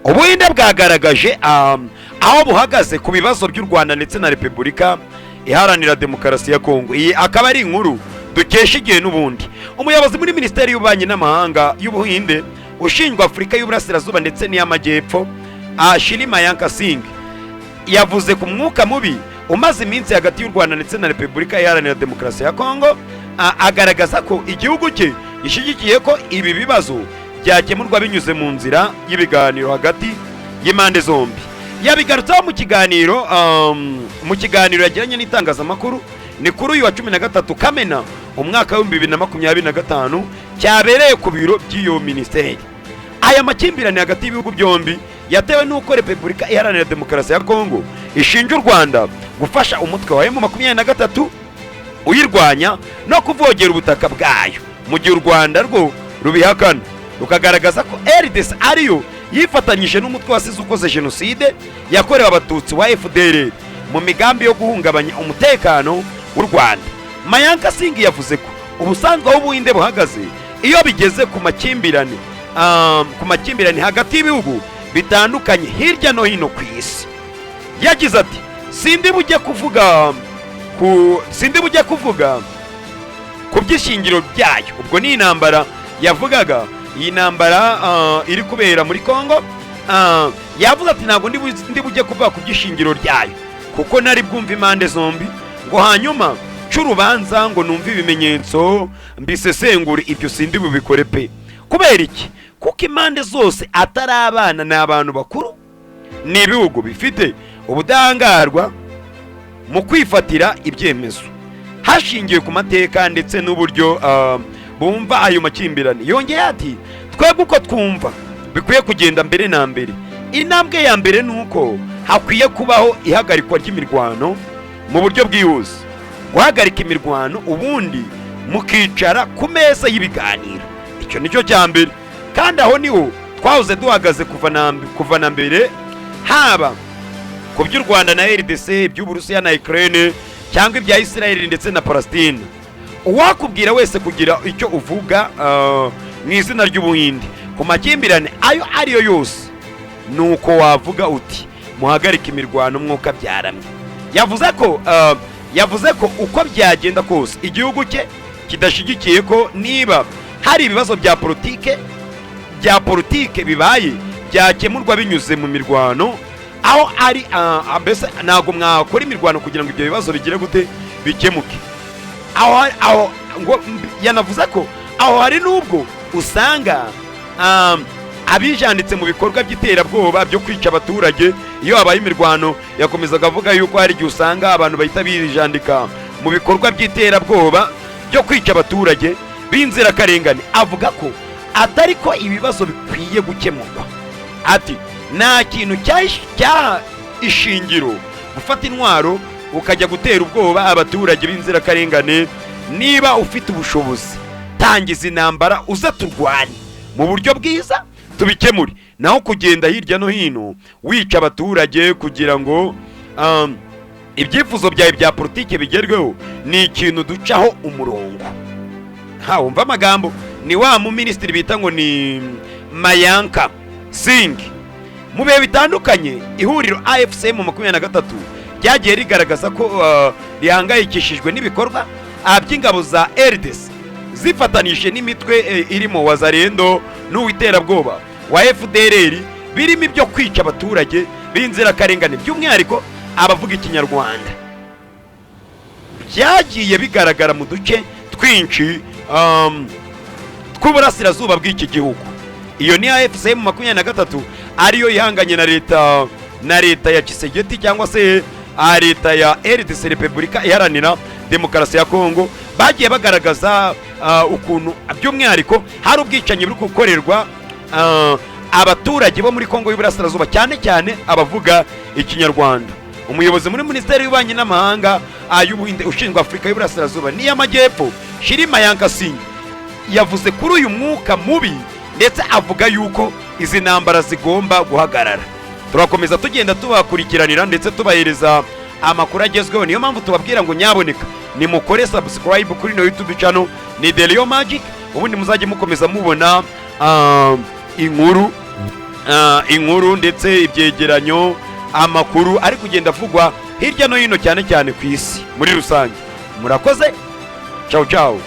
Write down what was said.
Ubuhinde bwagaragaje aho buhagaze ku bibazo by'u Rwanda ndetse na Repubulika Iharanira Demokarasi ya Kongo. Iyi akaba ari inkuru dukesha Igihe n'ubundi. Umuyobozi muri Minisiteri y'Ububanyi n'Amahanga y'Ubuhinde ushinzwe Afurika y'Uburasirazuba ndetse n'iy'Amajyepfo, Shri Mayank Singh, yavuze ku mwuka mubi umaze iminsi hagati y'u Rwanda ndetse na Repubulika Iharanira Demokarasi ya Kongo, agaragaza ko igihugu cye gishyigikiye ko ibi bibazo byakemurwa binyuze mu nzira y'ibiganiro hagati y'impande zombi. Yabigarutseho mu kiganiro yagiranye n'itangazamakuru, ni kuri uyu wa 13 Kamena umwaka wa 2025, cyabereye ku biro by'iyo minisiteri. Aya makimbirane hagati y'ibihugu byombi yatewe n'uko Repubulika Iharanira Demokarasi ya Kongo ishinja u Rwanda gufasha umutwe wa M23 uyirwanya no kuvogera ubutaka bwayo, mu gihe u Rwanda rwo rubihakana, rukagaragaza ko RDC ariyo yifatanyije n'umutwe wasize ukoze jenoside yakorewe Abatutsi wa FDLR mu migambi yo guhungabanya umutekano w'u Rwanda. Mayank Singh yavuze ko ubusanzwe aho Ubuhinde buhagaze iyo bigeze ku makimbirane hagati y'ibihugu bitandukanye hirya no hino ku isi. Yagize ati: Sindi bujye kuvuga ku by'ishingiro byayo." Ubwo ni intambara yavugaga, iyi ntambara iri kubera muri Congo. Yavuze ati: "Ntabwo ndi bujye kuvuga ku by'ishingiro ryayo, kuko nari bwumve impande zombi ngo hanyuma c'urubanza, ngo numve ibimenyetso, mbisesengure. Ibyo sindi bubikore pe." Kubera iki? Kuko impande zose atari abana, ni abantu bakuru, ni ibihugu bifite ubudahangarwa mu kwifatira ibyemezo hashingiwe ku mateka ndetse n'uburyo bumva ayo makimbirane. Yongeye ati: "Twebwe uko twumva bikwiye kugenda, mbere na mbere, intambwe ya mbere ni uko hakwiye kubaho ihagarikwa ry'imirwano mu buryo bwihuse, guhagarika imirwano, ubundi mukicara ku meza y'ibiganiro. Icyo nicyo cya mbere, kandi aho niho twahoze duhagaze kuva na mbere, haba ku by'u Rwanda na RDC, iby'Uburusiya na Ukraine, cyangwa ibya Israel ndetse na Palestine. Uwakubwira wese kugira icyo uvuga mu izina ry'Ubuhinde ku makimbirane ayo ariyo yose, ni uko wavuga uti: 'Muhagarike imirwano, mwuka byaramye.'" Yavuze ko uko byagenda kose igihugu cye kidashyigikiye ko niba hari ibibazo bya politike bibaye byakemurwa binyuze mu mirwano. Aho ari mbese ntabwo mwakora imirwano kugira ngo ibyo bibazo bigire gute, bikemuke. Aho ngo yanavuze ko aho hari n'ubwo usanga abijanditse mu bikorwa by'iterabwoba byo kwica abaturage iyo habaye imirwano. Yakomezaga avuga yuko hari igihe usanga abantu bahita bijandika mu bikorwa by'iterabwoba byo kwica abaturage b'inzirakarengane. Avuga ko atari ko ibibazo bikwiye gukemurwa. Ati: "Nta kintu cyaha ishingiro gufata intwaro ukajya gutera ubwoba abaturage b'inzirakarengane. Niba ufite ubushobozi, tangiza intambara, uze turwane mu buryo bwiza, tubikemure. Naho kugenda hirya no hino wica abaturage kugira ngo ibyifuzo byawe bya politiki bigerweho, ni ikintu ducaho umurongo." Ha, wumva amagambo ni wa muminisitiri bita ngo ni Mayank Singh. Mu bihe bitandukanye, ihuriro AFC M23 ryagiye rigaragaza ko rihangayikishijwe n'ibikorwa by'ingabo za RDC zifatanije n'imitwe irimo Wazalendo n'uw'iterabwoba wa FDLR, birimo ibyo kwica abaturage b'inzirakarengane, by'umwihariko abavuga Ikinyarwanda. Byagiye bigaragara mu duce twinshi tw'uburasirazuba bw'iki gihugu. Iyo ni AFC M23, ariyo ihanganye na leta ya Tshisekedi, cyangwa se leta ya RDC, Repubulika Iharanira Demokarasi ya Kongo. Bagiye bagaragaza ukuntu by'umwihariko hari ubwicanyi buri gukorerwa abaturage bo muri Kongo y'Uburasirazuba, cyane cyane abavuga Ikinyarwanda. Umuyobozi muri Minisiteri y'Ububanyi n'Amahanga y'Ubuhinde ushinzwe Afurika y'Uburasirazuba n'iy'Amajyepfo, Shri Mayank Singh, yavuze kuri uyu mwuka mubi, ndetse avuga yuko izi ntambara zigomba guhagarara. Turakomeza tugenda tubakurikiranira ndetse tubahereza amakuru agezweho. Niyo mpamvu tubabwira ngo nyaboneka nimukore subscribe kuri ino YouTube channel, ni The Real Magic, ubundi muzajye mukomeza mubona inkuru. inkuru ndetse ibyegeranyo, amakuru ari kugenda avugwa hirya no hino, cyane cyane ku isi muri rusange. Murakoze, ciao ciao.